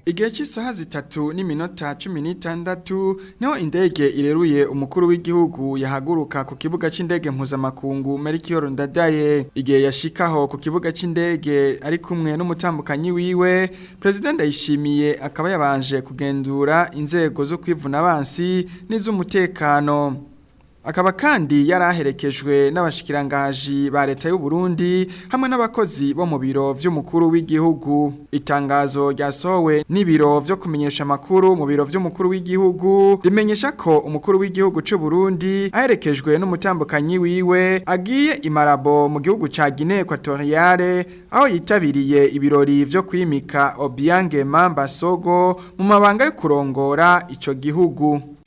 Igihe cy'isaha 3:16 niho indege ireruye umukuru w'igihugu yahaguruka ku kibuga c'indege mpuzamakungu Melchior Ndadaye. Igihe yashikaho ku kibuga c'indege ari kumwe n'umutambukanyi wiwe, President Ndayishimiye akaba yabanje kugendura inzego zo kwivuna abansi n'iz'umutekano. Akaba kandi yaraherekejwe n'abashikirangaji ba leta y'u Burundi hamwe n'abakozi bo mu biro vy'umukuru w'igihugu. Itangazo ryasohowe n'ibiro vyo kumenyesha amakuru mu biro vy'umukuru w'igihugu rimenyesha ko umukuru w'igihugu c'u Burundi aherekejwe n'umutambukanyi wiwe agiye i Malabo mu gihugu ca Guinea Equatoriale, aho yitabiriye ibirori vyo kwimika Obiang Mamba Sogo mu mabanga yo kurongora ico gihugu.